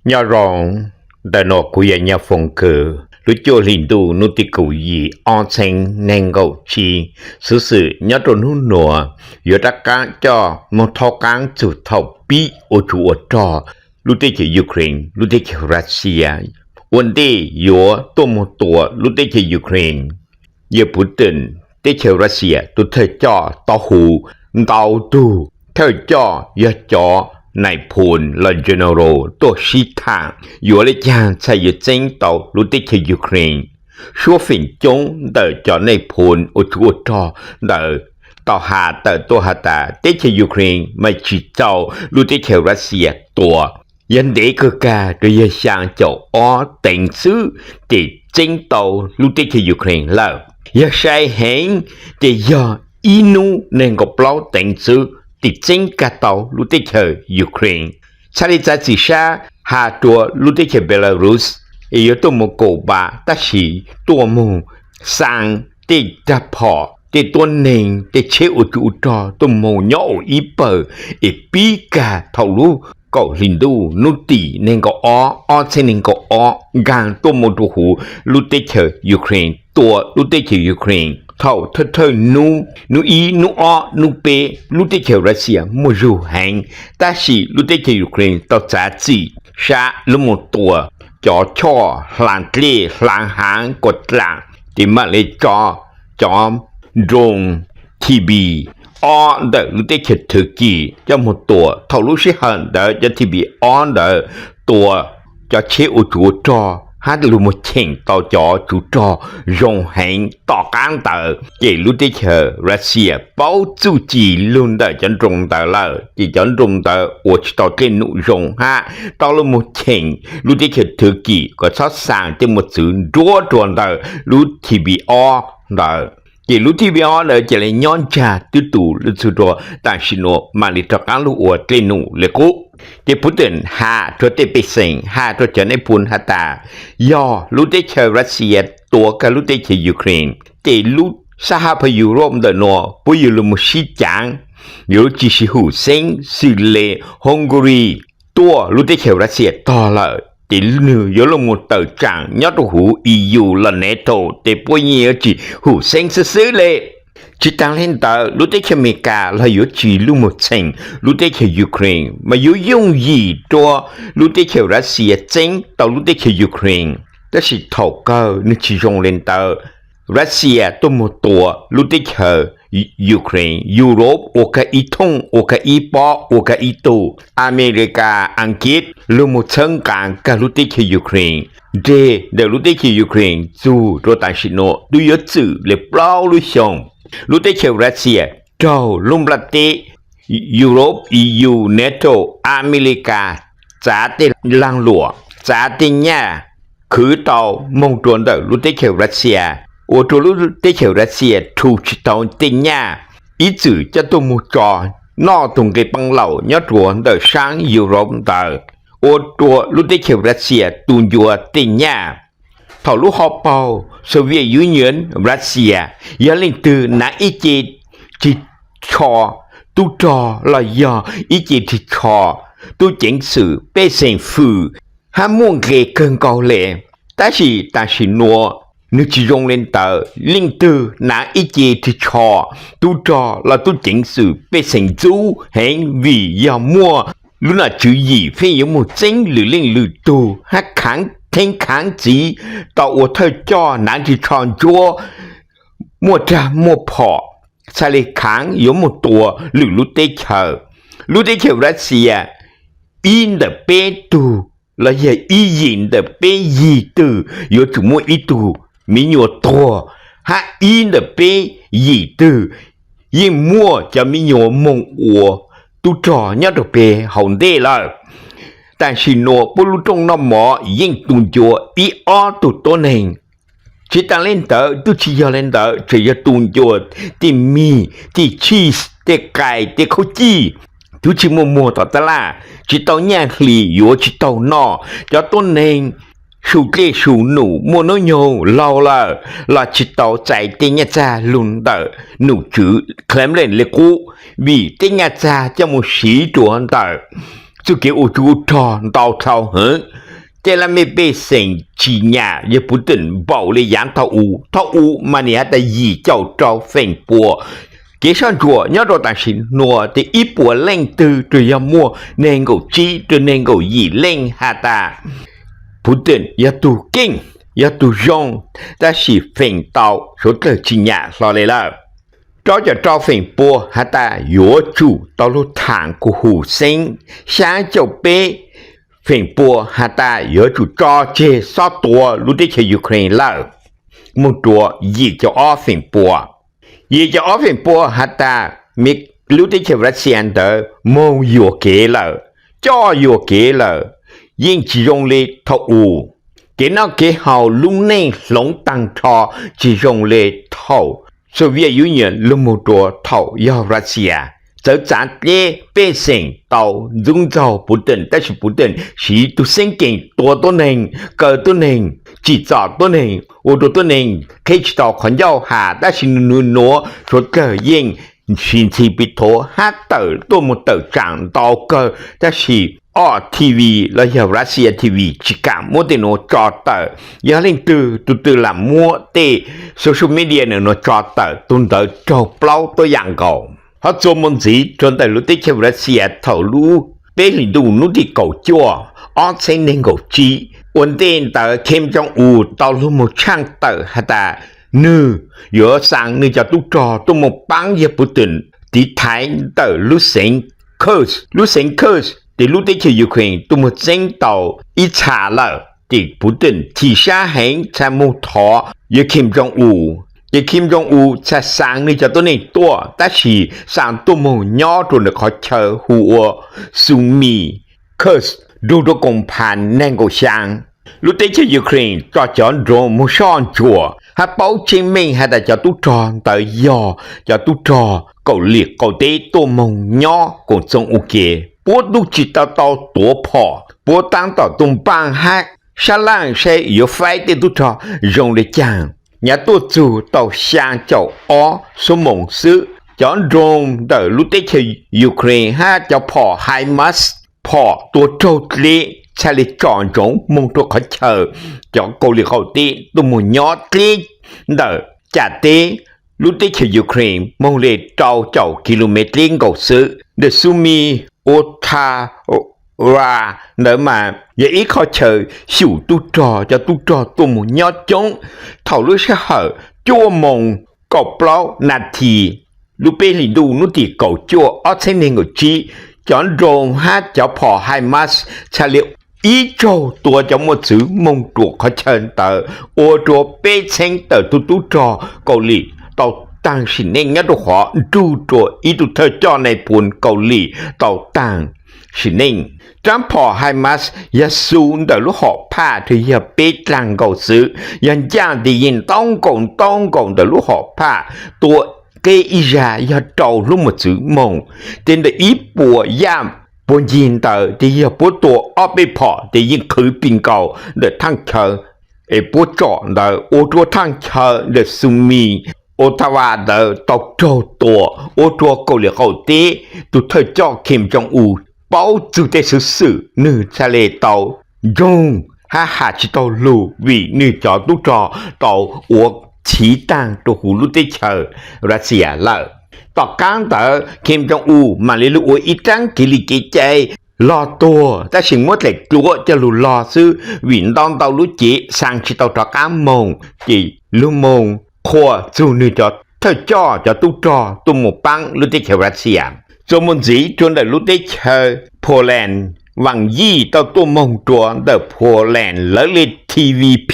Nyob zoo, ntawm no kuv yog Nyob Foom Kws. Lub cuaj hli ntuj hnub tim kaum yim ob txheeb nees nkaum tsib, xov xwm nyob rau hnub nuav yuav rov qaab coj moog thaub qaab txug thaum pib ua tsov ua rog lub teb chaws Ukraine, lub teb chaws Russia ua ntej yuav tuaj moog tua lub teb chaws Ukraine. Yawg Putin, teb chaws Russia tus thawj coj tau hu ntau tug thawj coj yog cov nais phoo los general tuaj sib thaam yuav le caag txhaj yuav txeeb tau lub teb chaws Ukraine. Suab feem coob ntawm cov nais phoo ua tsov ua rog ntawd tau has tawm tuaj has tas teb chaws Ukraine mas tsis txaus lub teb chaws Russia tua, yog ntev kawg kag rua yog xyaa caum ob teev xwb tes txeeb tau lub teb chaws Ukraine lawm. Yog sai heev tes yog ib nub nees nkaum plaub teev xwb tes txeeb kag tau lub teb chaws Ukraine. Txhaj le txav txim sab has rua lub teb chaws Belarus es yuav tuaj moog kaum npa tab sis tuaj moog xaa tej rag phom, tej tuab neeg, tej tsheb ua tsov ua rog tuaj moog nyob ua ib pawg es pib kag thaum lub kaum hli ntuj hnub tim nees nkaum ob ob txheeb nees nkaum ob nkaag tuaj moog rua huv lub teb chaws Ukraine, tua lub teb chaws Ukraine. Thaum thawj thawj nub, nub ib, nub ob, nub peb, lub teb chaws Russia muaj zug heev, tab sis lub teb chaws Ukraine tau txav txim sab lub moog tua cov choj hlaa dlej hlaa haav kuas dlaam, tes maam le tso cov drone TB ob ntawm lub teb chaws Thwv Kis coj moog tua. Thaum lub sij hawm ntawd cov TB ob ntawd tua cov tsheb ua tsov ua rog hab lug moog cheem tau cov tsov rog zoo heev. Tom qaab ntawd ces lub teb chaws Russia paub txuj ci lug ntawm cov drone ntawd lawm, ces cov drone ntawd ua tsis tau dlej num zoo hab tau lug moog cheem lub teb chaws Thwv Kis kom txhob xaa tej mos txwv nruab rua ntawm lub TB ob ntawd. Ces lub TB ob ntawd ces le nyob ntsag twb tu lug txug rua tam sim nuav maam le rov qaab lug ua dlej num le qub. Ces Putin has rua tej pej xeem, has rua cov nais phoo has tas yog lub teb chaws Russia tua kag lub teb chaws Ukraine, ces lub sab hab phab Europe ntawm nuav puab yuav lug moog sib caav, yuav lug tsis sib hum xeeb xws le Hungary tuaj lub teb chaws Russia tog lawm, ces nwg yuav lug moog tawm tsaam nyob rua huv EU los NATO, ces puab yeej yuav tsis hum xeeb xwb xwb le. Tsis taag le ntawd, lub teb chaws Amelikas los yuav tsis lug moog txheem lub teb chaws Ukraine, mas yuav yooj yim rua lub teb chaws Russia txeeb tau lub teb chaws Ukraine. Tab sis thaum kawg nwg tsis zoo le ntawd. Russia tuaj moog tua lub teb chaws Ukraine, Europe ua kag ib thooj, ua kag ib pob, ua kag ib tug. Amelikas, Askiv lug moog txhawb nqaa kag lub teb chaws Ukraine. Nreg ntawm lub teb chaws Ukraine txug rua tam sim nuav twb yuav txwm le plaub lub xyoos. Lub teb chaws Russia raug lub nplaj teb Europe, EU, NATO, Amelikas txav tej laag luam, txav tej nyaj khwv tau moog rua ntawm lub teb chaws Russia, ua rua lub teb chaws Russia rhu tsis tau tej nyaj, ib txwm coj tuaj moog tso noj tug nqe paj laum nyob rua ntawm saab Europe ntawd, ua rua lub teb chaws Russia tu ncua tej nyaj. Thaum lub hauv paug Soviet Union, Russia, yog leej twg naav ib ce rig tsho tub rog los yog ib ce rig tsho tub ceev xwm pej xeem fwm hab muaj nqe kawg nkaus le. Tab sis tam sim nuav nwg tsis zoo le ntawd, leej twg naav ib ce rig tsho tub rog los tub ceev xwm pej xeem ntxub heev vim yog muaj lub nom tswv yim feej yuav moog txeeb lwm leej lwm tug hab khaav theeb khaav txiv tau ua thawj coj naav rig tsho ntsuab muaj rag muaj phom, txhaj le khaav yuav moog tua lwm lub teb chaws. Lub teb chaws Russia ib ntawm peb tug los yog ib yim ntawm peb yim twg yuav tsum muaj ib tug miv nyuas tuag, hab ib ntawm peb yim twg yeej muaj cov miv nyuas moog ua tub rog nyob rua peg hauv ntej lawm. Tam sim nuav puab lub rooj noj mov yeej tu ncua ib ob tug tuab neeg. Tsis taag le ntawd, twb tsis yog le ntawd, tseem yog tu ncua tej meat, tej cheese, tej qais, tej khaub cij, twb tsis muaj muag tom tab laj, tsis tau nyaj hli yuav tsis taug noj. Cov tuab neeg su dlej su num muaj nub nyoog laug lawm los tsis tau txais tej nyaj txag lug ntawm nom tswv Kremlin le qub, vim tej nyaj txag coj moog siv rua ntawm txuj kev ua tsuj ua rog ntau dhau heev. Tej laj mej pej xeem tsis nyam yawg Puv Tij npaum li yav thaum u. Thaum u mas nim has tas yim caum rau feem pua kev soj ntsuam nyob rau tam sim nuav tes ib puas leej twg tsuas yog muaj neeg nkaum tsib rau neeg nkaum yim leej has tas Puv Tij yog tug keej, yog tug zoo, tab sis feem tau suav dlawg tsis nyam hlo le lawm. Rau caum rau feem pua has tas yuav tsum tau lug thaam kuv hum xeeb xyaab caum peb feem pua has tas yuav tsum tso tseg xob tua lub teb chaws Ukraine lawm, moog rua yim caum ob feem pua. Yim caum ob feem pua has tas lub teb chaws Russia ntawd moog yuam kev lawm, coj yuam kev lawm, yeej tsis zoo le thaum u. Kev noj kev haus lub neej hloov taag nrho tsis zoo le thaum Soviet Union lug moog rua thaum yog Russia. Txawv txav dleb pej xeem tau ntxub ntxaug Puv Tij, tab sis Puv Tij siv tug xeeb ceem tua tuab neeg, kaw tuab neeg, tsim txom tuab neeg, ua rua tuab neeg qheb tsis tau qhov ncauj has, tab sis nwg nuav suav dlawg yeej sis ntxhi pis thuav hab tawm tuaj moog tawm tsaam ntau kawg, tab sis ob TV los yog Russia TV tsis kaam muab tej nuav tso tawm. Yog leej twg tug twg lam muab tej social media nuav tso tawm, tug ntawd raug plaub tuab yaam nkaus. Ho txuas mus ntxiv rua ntawm lub teb chaws Russia thaum lub peb hlis ntuj nub tim kaum cuaj ob txheeb neeg nkaum tsib, ua ntej ntawd Kim Jong Un tau lug moog tshaaj tawm has tas nwg yuav xaa nwg cov tub rog tuaj moog paab yawg Puv Tij tiv thaiv ntawm lub xeev Kursk. Lub xeev Kursk tes lub teb chaws Ukraine tuaj moog txeeb tau ib txha lawm, tes Puv Tij chim sab heev txhaj moog thov yawg Kim Jong Un, ces Kim Jong Un txhaj xaa nwg cov tuab neeg tuaj, tab sis xaa tuaj moog nyob rua ntawm qhov chaw hu ua Sumy Kursk nrug rua koom phas neeg nkaum xyaa. Lub teb chaws Ukraine tso cov drone moog soj ntsuam hab paub tseeb meej has tas cov tub rog ntawd yog cov tub rog Kauslim Qaum Teb tuaj moog nyob koom txoos ua ke. Puab tub tsis tau tau tuav phom, puab taab tom tuaj npaaj hab sab laaj saib yuav faib tej tub rog zoo le caag. Nyav tuaj txug tau xyaa caum ob xuab moos xwb, cov drone ntawm lub teb chaws Ukraine hab cov phom HIMARS, phom tua raug dleb txhaj le tsom ntsoov moog rua qhov chaw cov Kauslim Qaum Teb tuaj moog nyob dleb ntawm cam teb lub teb chaws Ukraine moog le rau caum kilomev dleb nkaus xwb. Ntawm Sumy Oktara ntawd mas yog ib qho chaw xyum tub rog, cov tub rog tuaj moog nyob coob. Thaum lub sij hawm cuaj moos kaum plaub nas this lub peb hlis ntuj nub tim kaum cuaj ob txheeb neeg nkaum tsib, cov drone hab cov phom HIMARS txhaj le ib tsaug tua cov mos txwv moog rua qhov chaw ntawd, ua rua peb txheeb tawm tug tub rog Kauslim tau taag sim neej nyob rua qhov nrug rua ib tug thawj coj nais phoo Kauslim tau taag sim neej. Raab phom HIMARS yog xu ntawm lub hom phaj rua yog peb dlaag nkaus xwb, yog ncaaj tes yeej ntau nkaus ntau nkaus ntawm lub hom phaj, tua qeb ib zag yog rau lub mos txwv moog. Tes ntawm ib puas yaj puag ncig ntawd tes yog puab tua ob peb phom tes yeej qhwv pis nkaus ntawm thaaj chaw es puab tsom ntawd, ua rua thaaj chaw ntawm Sumy Oktara ntawd tau raug tua, ua rua Kauslim Qaum Teb tug thawj coj Kim Jong Un paub txug tej xuv xwm, nwg txhaj le tau ntsoog hab has tsis taug lug vim nwg cov tub rog tau ua chiv taag rua huv lub teb chaws Russia lawm. Tom qaab ntawd Kim Jong Un maam le lug ua ib raab kev li kev cai log tuag, tab sis muab dlaim dluav coj lug log xwb, vim ntau ntau lub cev xaa tsis tau rov qaab moog, ces lug moog qhuas txug nwg cov thawj coj cov tub rog tuaj moog paab lub teb chaws Russia. Txuas mus ntxiv rua ntawm lub teb chaws Poland, vaam yij tau tuaj moog rua ntawm Poland lawv le TVP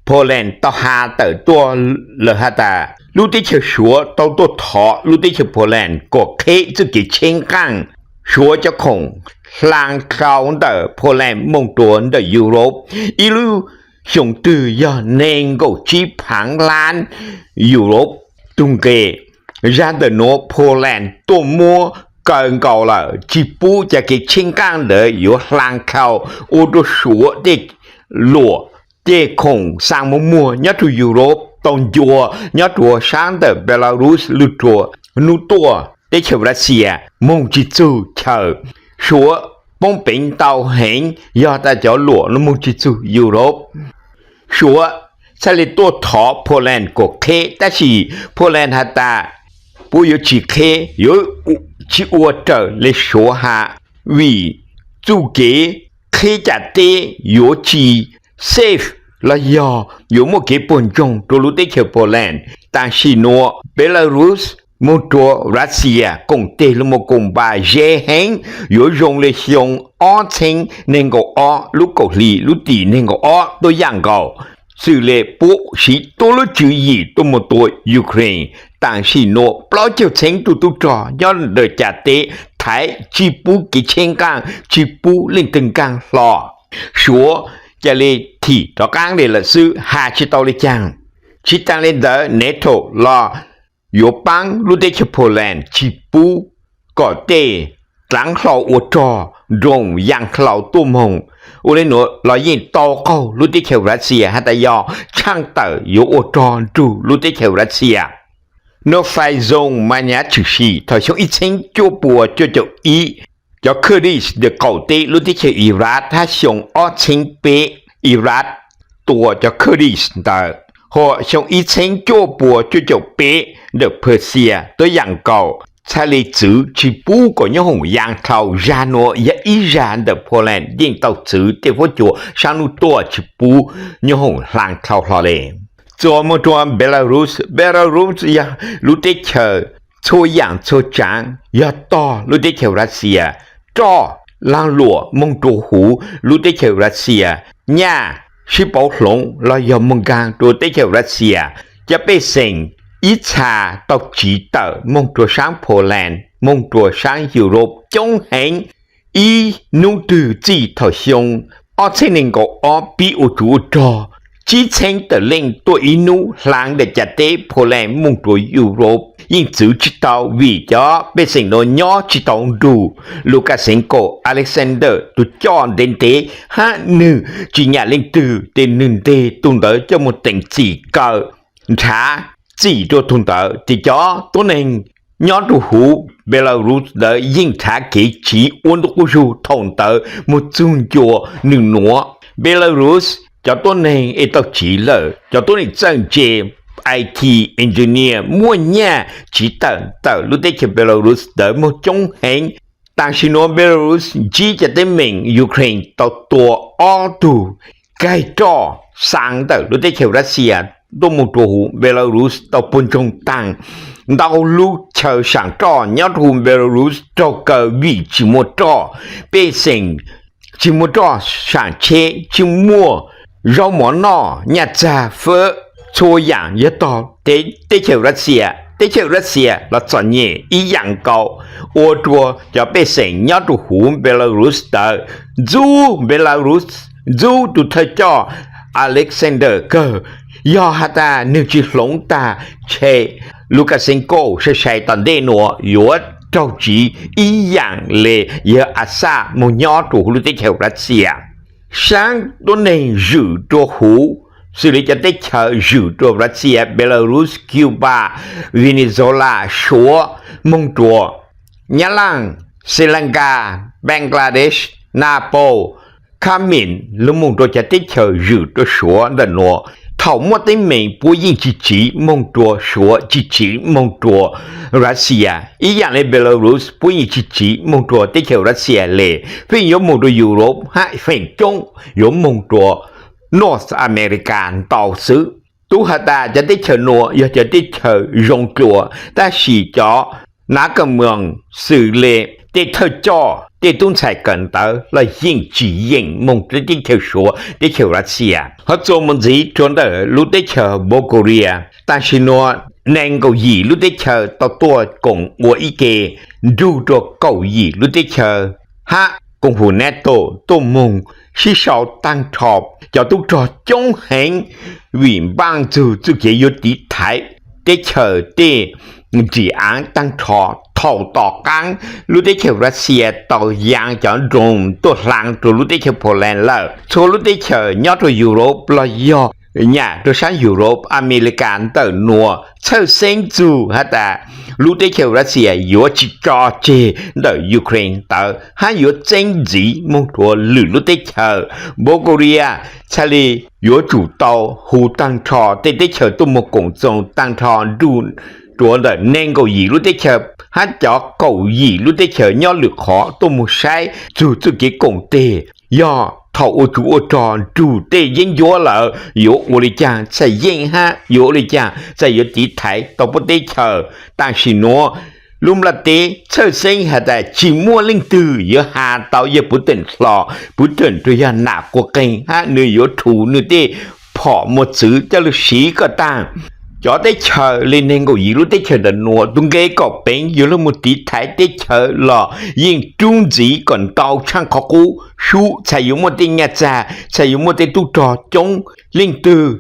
Poland tau has tawm tuaj lawm has tas lub teb chaws Suav tau tuaj thov lub teb chaws Poland kuas qheb txuj kev tsheeb qaaj Suav cov khoom hlaa dlau ntawm Poland moog rua ntawm Europe. Ib lub xyoo twg yog neeg nkaum tsib phaav lab Europe tug nqe. Zag ntawm nuav Poland tuaj muab kaw nkaus lawm, tsis pub cov kev tsheeb qaaj ntawd yuav hlaa dlau ua rua Suav tej luam, tej khoom xaa muag muag nyob rua Europe tau ncua nyob rua saab ntawm Belarus lug rua nub tuaj teb chaws Russia moog tsis txug chaw Suav poob peev ntau heev yog tas cov luam los mus tsis txug Europe. Suav txhaj le tuaj thov Poland kom qheb, tab sis Poland has tas puab yuav tsis qheb, yuav tsis ua raws le Suav has, vim txuj kev qheb cam teb yuav tsis safe los yog yuav muaj kev puag ntsoog rua lub teb chaws Poland. Tam sim nuav Belarus moog rua Russia koom teg los mus koom npas ze heev, yuav zoo le xyoo ob txheeb neeg nkaum ob lub kaum hli lub tim neeg nkaum ob tuab yaam nkaus, xws le puab siv tuab lub tswv yim tuaj mus tua Ukraine. Tam sim nuav plaub caug txheeb tug tub rog nyob ntawm cam teb thaiv tsi pub kev tsheb nqaaj, tsi pub leej twg nqaaj hlo. Suav ca le thim rov qaab le lawm xwb, has tsis tau le caag. Tsi taag le ntawd NATO los yuav paab lub teb chaws Poland tsi pub kom tej dlaav hlau ua rog, nroos yaa hlau tuaj moog. Ua le nuav los yeej tau qaug lub teb chaws Russia has tas yog tshaaj tawm yuav ua rog nrug lub teb chaws Russia. Nuav fais zoo mas nyav tshwm sim thaum xyoo ib txheeb cuaj pua cuaj caum ib, cov Kurdish ntawm qaum teb lub teb chaws Iraq hab xyoo ob txheeb peb Iraq tua cov Kurdish ntawd, hos xyoo ib txheeb cuaj pua cuaj caum peb ntawm Persia tuab yaam nkaus. Txhaj le txwv tsi pub kom nyob hoom yaa dlhau, zag nuav yog ib zag ntawm Poland yeej tau txwv tej huab cua saab nub tuaj tsi pub nyob hoom yaa dlhau hlo le. Txuas moog rua Belarus, Belarus yog lub teb chaws txhua yaam txhua tsaav yog tog lub teb chaws Russia, roj laag luam moog rua huv lub teb chaws Russia, nyaj sib pauv hloov los yog moog nkaag rua teb chaws Russia. Cov pej xeem ib txha tau tsiv tawm moog rua saab Poland, moog rua saab Europe coob heev. Ib nub twg txij thaum xyoo ob txheeb neeg nkaum ob pib ua tsov ua rog, tsib txheeb tawm leej tuaj ib nub hlaav ntawm cam teb Poland moog rua Europe yeej txwv tsi tau vim cov pej xeem nuav nyob tsi tau nrug Lukashenko, Alexander tug coj ntev ntev hab nwg tsi nyam leej twg, tes nwg nteg tug ntawd coj moog teem txim kaw nrhav txim rua tug ntawd, tes cov tuab neeg nyob rua huv Belarus ntawd yeej nrhav kev tsiv ua ntu quj zug thaum ntawd moog txug ncua nwg nuav. Belarus cov tuab neeg es tau tsiv lawm, cov tuab neeg txawj ntse, I T engineer muaj nyaj tsiv tawm ntawm lub teb chaws Belarus ntawd muaj coob heev. Tam sim nuav Belarus ntsib cov teeb meem Ukraine tau tua ob tug kaig roj xaa ntawm lub teb chaws Russia tuaj moog rua huv Belarus tau puag ntsoog taag. Ntau lub chaw saam roj nyob rua huv Belarus raug kaw vim tsi muaj roj. Pej xeem tsi muaj roj saam tsheb, tsi muaj zaub mov noj, nyaj txag fwb, txhua yaam yog tog teb chaws Russia. Teb chaws Russia los txom nyem ib yaam nkaus, ua rua cov pej xeem nyob rua huv Belarus ntawd ntxub Belarus, ntxub tug thawj coj Alexander kawg. Yog has tas nwg tsi hloov taag, tshe Lukashenko sai sai tom ntej nuav yuav raug tsiv ib yaam le yawg Assad moog nyob rua huv lub teb chaws Russia. Saab tuab neeg zwm rua huv, xws le cov teb chaws zwm rua Russia, Belarus, Cuba, Venezuela, Suav moog rua Nyab Laj, Sri Lanka, Bangladesh, Nepal, Khmer los moog rua cov teb chaws zwm rua Suav ntawm nuav. Thaum muaj teeb meem puab yeej tsi tsiv moog rua Suav, tsi tsiv moog rua Russia. Ib yaam le Belarus puab yeej tsi tsiv moog rua teb chaws Russia le, feem yuav moog rua Europe hab feem coob yuav moog rua North America ntau xwb. Tub has tas cov teb chaws nuav yog cov teb chaws zoo dlua, tab sis cov nav ka moos xws le tej thawj coj, tej tub ntxhais kawm ntawv los yeej tsi yeem moog rua teb chaws Suav, teb chaws Russia. Ho txuas mus ntxiv rua ntawm lub teb chaws Bulgaria, tam sim nuav neeg nkaum yim lub teb chaws tau tuaj koom ua ib ke nrug rua kaum yim lub teb chaws hab koom haum NATO tuaj moog sib sau taag nrho. Cov tub rog coob heev vim npaaj txug txuj kev yuav tiv thaiv teb chaws tej nrim aav taag nrho. Thaum tom qaab lub teb chaws Russia tau yaa cov drone tuaj hlaa rua lub teb chaws Poland lawm, txhua lub teb chaws nyob rua Europe los yog nyam rau sab Europe Amelikas ntawm nuav txhawj xeeb txug has tas lub teb chaws Russia yuav tsi tso tseg ntawm Ukraine ntawd hab yuav txeeb ntxiv moog rua lwm lub teb chaws. Bulgaria txhaj le yuav tsum tau hu taag nrho tej teb chaws tuaj moog koom txoos taag nrho nrug rua ntawm neeg nkaum yim lub teb chaws hab cov kaum yim lub teb chaws nyob lwm qhov tuaj moog saib txug txuj kev koom teg. Yog thaum ua tsov ua rog nrug tej yeeb ncuab lawm yuav ua le caag txhaj yeej hab yuav ua le caag txhaj yuav tiv thaiv tau puab teb chaws. Tam sim nuav lub nplaj teb txhawj xeeb has tas tsi muaj leej twg yuav has tau yog Puv Teem hlo. Puv Teem rua yog nam quas qeeg hab nwg yuav rhu nwg tej phom mos txwv coj lug siv kom taag. Cov teb chaws le neeg nkaum yim lub teb chaws ntawm nuav tug nqe kom peev yuav lug moog tiv thaiv teb chaws los yeej rub ntxiv kom ntau tshaaj qhov qub sub txhaj yuav muaj tej nyaj txag txhaj yuav muaj tej tub rog coob. Leej twg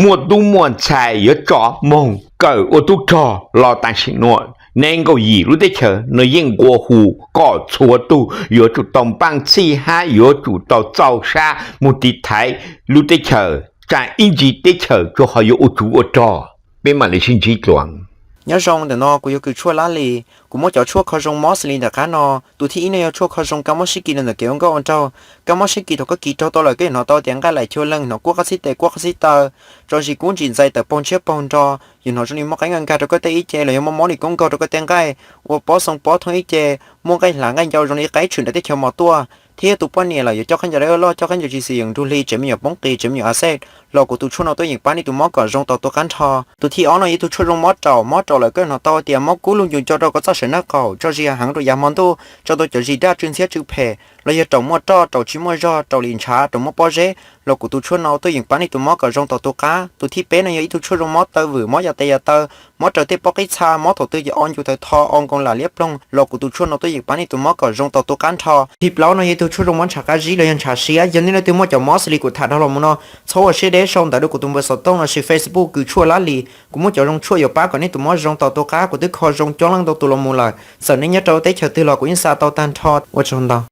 muaj tub muaj ntxhais yuav tso moog kawm ua tub rog los tam sim nuav neeg nkaum yim lub teb chaws nwg yeej nqua hu kom txhua tug yuav tsum tau npaaj txhij hab yuav tsum tau txaus sab moog tiv thaiv lub teb chaws, tsaam ib ntsis teb chaws tsuas ho yuav ua tsov ua rog. Peb maam le sib ntsib dlua. Nyob zoo, ntawm no kuv yog Kws Tshuaj Lab Lis, kuv muab cov tshuaj kho zoo mob xws li ntawm qab no. Tus thib ib no yog tshuaj kho zoo kab mob sib kis rau ntawm kev ua nkauj ua nraug. Kab mob sib kis thaum koj kis raug tau lawm koj yuav hnov tau tias nqaij laim chua leeg, hnov kuab qab xib tes kuab qab xib taw, tso zis kub ntsis ntxais tawm paug ntshiab paug nro, yuav hnov zoo li muaj qaib nkag nkag rau koj tej ib ce los yog muaj mob li koob nkaug rau koj tej nqaij, ua pob xoo pob thooj ib ce, muaj nqaij hlav nqaij ncau zoo li qaib tshwm nram teb chaws mos tuaj, thiab yog tus poj niam lawm yuav coj khaub ncaws dawb loj, coj khaub ncaws tsis xis yeem nrug hli, tseem me nyuam poob qis, tseem me nyuam a xej, los kuv tus tshuaj no tuaj yeem pab nej tus mob kom zoo tau tua qab nrho. Tus thib ob no yog ib tug tshuaj zoo mob raum, mob raum lawm koj yuav hnov tau tias mob kub lug ncus nco rau koj txoj saw naj qaum, tso zis heev rau yav hmo ntuj, tso tau cov zis daj tsw ntxhiab tsw phem, los yog raum muaj roj, raum tsis muaj zog, raum lim ntshav, raum muaj pob zeb, los kuv tus tshuaj no tuaj yeem pab nej tus mob kom zoo tau tua qab. Tus thib peb no yog ib tug tshuaj zoo mob taw vwm, mob yam tes yam taw, mob raws tej pob qib txha, mob thaum twg yog o ncus tawv tho, o nkoos lam liab ploog, los kuv tus tshuaj no tuaj yeem pab nej tus mob kom zoo tau tua qab nrho. Thib plaub no yog ib tug tshuaj zoo mob ntshav qab zib los yog ntshav siab. Yog nej leej twg muaj cov mob xws li kuv tham dhau los mus no, txhob ua siab deb, sau ntawv rau kuv tus npawb xov tooj lossis Facebook Kws Tshuaj Lab Lis, kuv muaj cov zoo tshuaj yuav pab kom nej tus mob zoo tau tua qab. Kuv twb kho zoo coob leej ntau tus los mus lawm, txawm nej nyob rau teb chaws twg los kuv yeej xa tau tag nrho. Ua tsaug ntau.